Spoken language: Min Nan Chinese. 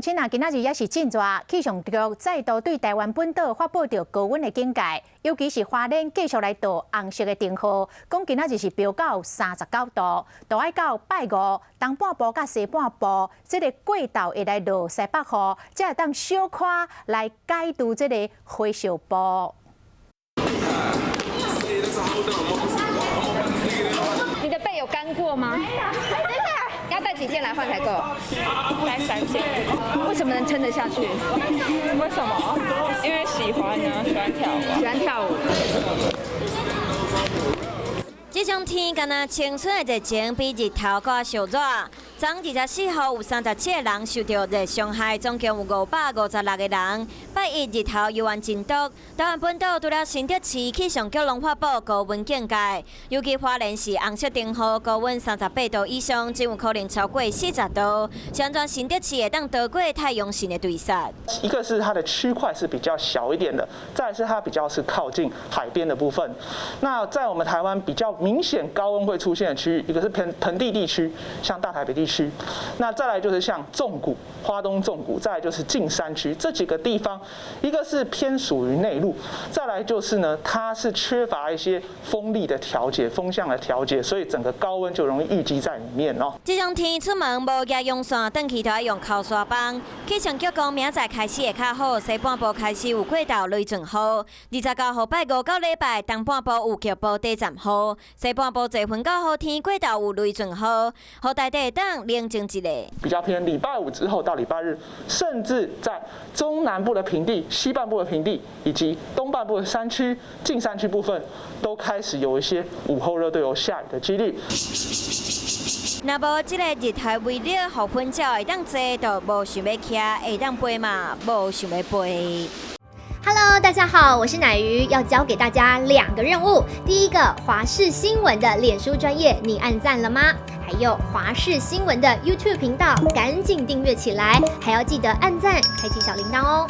親啊，今仔日也是真熱，氣象局再度對台灣本島發布著高溫的警戒，尤其是花蓮繼續來落紅色的燈號，講今仔日是飆到39度，都愛到拜五東半部佮西半部，這个過晝會來落西北雨，才會當小可來解除這个火燒波。你的背有乾過嗎？要帶幾件來換才夠？帶三件。為什麼能撐得下去？為什麼？因為喜歡啊，喜歡跳舞。喜歡跳舞。這種天敢若青春的熱情比日頭閣燒熱。昨24號有37個人受著熱傷害，總共有556個人。拜一日頭猶原真毒，台灣本島除了新竹市氣象局攏發布高溫警戒，尤其花蓮是紅色燈號，高溫38度以上，真有可能超過40度。相傳新竹市會當逃過太陽神的追殺。一個是它的區塊是比較小一點的，再來是它比較是靠近海邊的部分。那在我們台灣比較明顯高溫會出現的區域，一個是盆地地區，像大台北地區，那再來就是像縱谷、花東縱谷，再來就是近山區這幾個地方，一個是偏屬於內陸，再來就是呢，它是缺乏一些風力的調節、風向的調節，所以整個高溫就容易淤積在裡面哦。這種天出門無攜陽傘，轉去都愛用靠山枋。氣象局講，明仔載開始會較好，西半部開始有過晝雷陣雨。29號拜五到禮拜，東半部有局部短暫雨，西半部濟雲到雨天，過晝有雷陣雨，予大家會當冷靜一下。比較偏禮拜五之後到禮拜日，甚至在中南部的平地、西半部的平地以及東半部的山區、近山區部分，都開始有一些午後熱對流下雨的幾率。若無這個日頭威力，予噴鳥會當坐，就無想欲徛；會當飛嘛，無想欲飛。 Hello，大家好，我是乃瑜，要交給大家兩個任務。第一個，華視新聞的臉書專頁，你按讚了嗎？還有華視新聞的 YouTube 頻道，趕緊訂閱起來，還要記得按讚，開啟小鈴鐺哦。